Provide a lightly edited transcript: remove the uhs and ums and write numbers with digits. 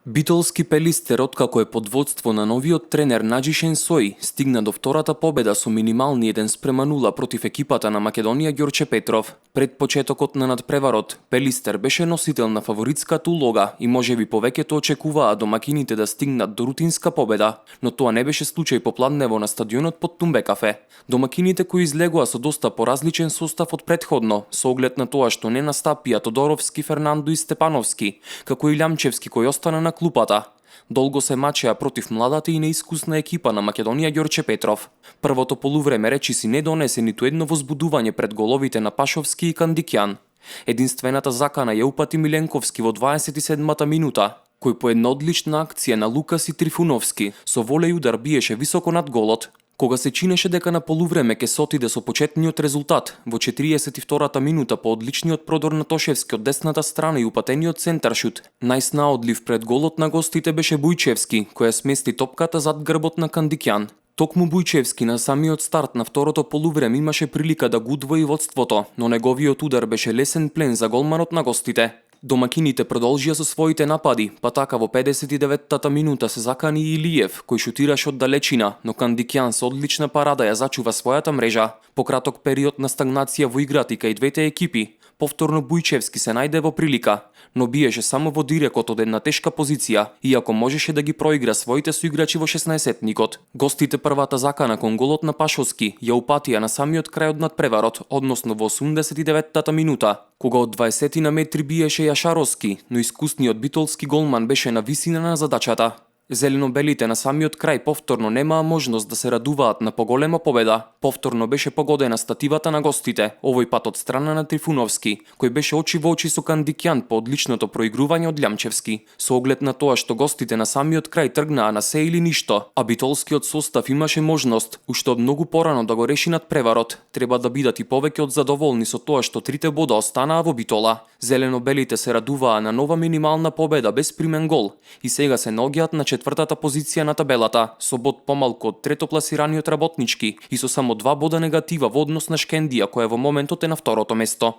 Битолски Пелистер, откако е под водство на новиот тренер Наджишен Сој, стигна до втората победа со минимални 1:0 против екипата на Македонија Ѓорче Петров. Пред почетокот на надпреварот, Пелистер беше носител на фаворитската улога и можеби повеќето очекуваа домакините да стигнат до рутинска победа, но тоа не беше случај попладнево на стадионот под Тумбекафе. Домакините кои излегоа со доста поразличен состав од претходно, со оглед на тоа што не настапија Тодоровски, Фернандо и Степановски, како и Лјамчевски кој остана на клупата. Долго се мачеа против младата и неискусна екипа на Македонија Ѓорче Петров. Првото полувреме речиси не донесе ниту едно возбудување пред головите на Пашовски и Кандикјан. Единствената закана ја упати Миленковски во 27-та минута, кој по една одлична акција на Лукас и Трифуновски со волеј удар биеше високо над голот. Кога се чинеше дека на полувреме ќе се отиде со почетниот резултат, во 42-та минута по одличниот продор на Тошевски од десната страна и упатениот центаршут, најснаодлив пред голот на гостите беше Бујчевски, која смести топката зад грбот на Кандикјан. Токму Бујчевски на самиот старт на второто полувреме имаше прилика да го удвои водството, но неговиот удар беше лесен плен за голманот на гостите. Домакините продолжија со своите напади, па така во 59-та минута се закани и Илиев, кој шутираше од далечина, но Кандикјан со одлична парада ја зачува својата мрежа. По краток период на стагнација во играта и кај двете екипи, повторно Бујчевски се најде во прилика, но биеше само во дирекот од една тешка позиција, иако можеше да ги проигра своите соиграчи во 16-етникот. Гостите првата закана кон голот на Пашовски ја упатија на самиот крај од надпреварот, односно во 89-та минута, кога од 20 на метри биеше Јашаровски, но искусниот битолски голман беше на висина на задачата. Зелено-белите на самиот крај повторно немаа можност да се радуваат на поголема победа. Повторно беше погодена стативата на гостите, овој пат од страна на Трифуновски, кој беше очи во очи со Кандикјан по одличното проигрување од Лјамчевски. Со оглед на тоа што гостите на самиот крај тргнаа на се или ништо, а битолскиот состав имаше можност, уште од многу порано да го реши надпреварот, треба да бидат и повеќе од задоволни со тоа што трите бода останаа во Битола. Зелено-белите се радуваа на нова минимална победа без примен гол и сега се наоѓаат на четвртата позиција на табелата, со бод помалку од третопласираниот Работнички и со само 2 бода негатива во однос на Шкендија, која во моментот е на второто место.